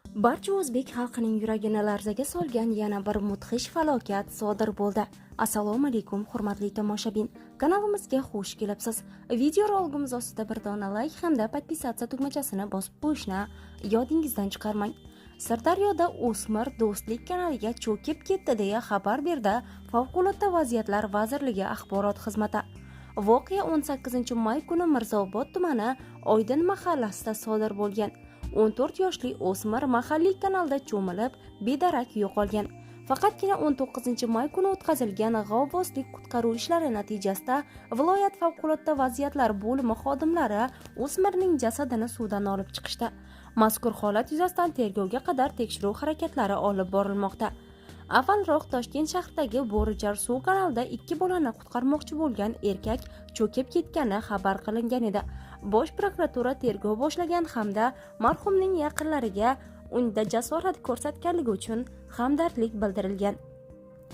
Barcha o'zbek xalqining yuragini larzaga solgan yana bir mudhish falokat sodir bo'ldi. Assalomu alaykum, hurmatli tomoshabin. Kanalimizga xush kelibsiz. Video roligimiz ostida bir dona like hamda подписаться tugmachasini bosib qo'yishni yodingizdan chiqarmang. Sirdaryoda o'smir Do'stlik kanaliga cho'kib ketdi, deya xabar berdi Favqulodda vaziyatlar vazirligi axborot xizmati. Voqea 18 may kuni Mirzaobod tumani Oydin mahallasida sodir bo'lgan. 14 yoshli o'smir mahalliy kanalda cho'milib, bedarak yo'qolgan. Faqatgina 19 may kuni o'tkazilgan g'avvoslik qutqaruv ishlari natijasida viloyat favqulodda vaziyatlar bo'limi xodimlari o'smirning jasadini suvdan olib chiqishdi. Mazkur holat yuzasidan tergovga qadar tekshiruv harakatlari olib borilmoqda. Avvalroq Toshkent shahridagi Bo'rijar suv kanalida ikki bolani qutqarmoqchi bo'lgan erkak cho'kib ketgani xabar qilingan edi. Bosh prokuratura tergov boshlagan hamda marhumning yaqinlariga unda jasorat ko'rsatganligi uchun hamdardlik bildirilgan.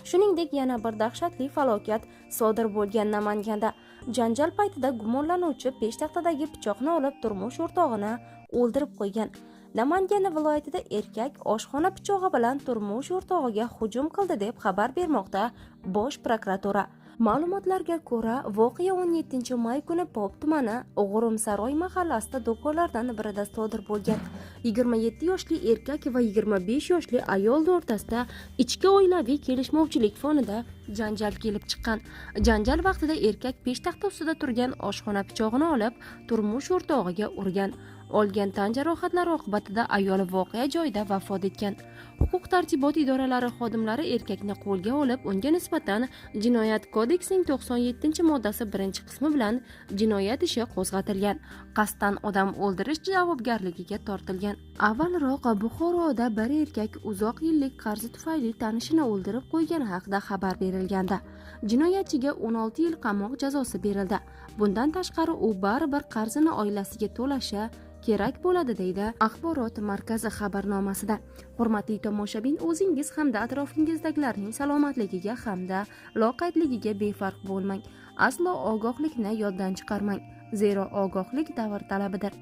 Shuningdek, yana bir dahshatli falokat sodir bo'lgan Namanganda. Janjal paytida gumonlanuvchi peshtaxtadagi pichoqni olib, turmush o'rtog'ini o'ldirib qo'ygan. Namangan viloyatida erkak oshxona pichog'i bilan turmush o'rtog'iga hujum qildi, deb xabar bermoqda Bosh prokuratura. Ma'lumotlarga ko'ra, voqea 17 may kuni Pop tumani G'urumsaroy mahallasida do'konlardan birida sodir bo'lgan. 27 yoshli erkak va 25 yoshli ayol o'rtasida ichki oilaviy kelishmovchilik fonida janjal kelib chiqqan. Janjal vaqtida erkak peshtaxta ustida turgan oshxona pichog'ini olib, turmush o'rtog'iga urgan. Olgan tan jarohatlari oqibatida ayol voqea joyida vafot etgan. Huquq tartibot idoralari xodimlari erkakni qo'lga olib, unga nisbatan Jinoyat kodeksining 97-moddasi birinchi qismi bilan jinoyat ishi qo'zg'atilgan. Qasddan odam o'ldirish javobgarligiga tortilgan. Avvalroq Buxoroda bir erkak uzoq yillik qarzi tufayli tanishini o'ldirib qo'ygani haqida xabar berilgandi. Jinoyatchiga 16 yil qamoq jazosi berildi. Bundan tashqari, u baribir qarzini oilasiga to'lashi kerak bo'ladi, deydi axborot markazi xabarnomasida. Hurmatli tomoshabin, o'zingiz hamda atrofingizdagilarning salomatligiga hamda loqaydligiga befarq bo'lmang. Aslo ogohlikni yoddan chiqarmang, zero ogohlik davr talabidir.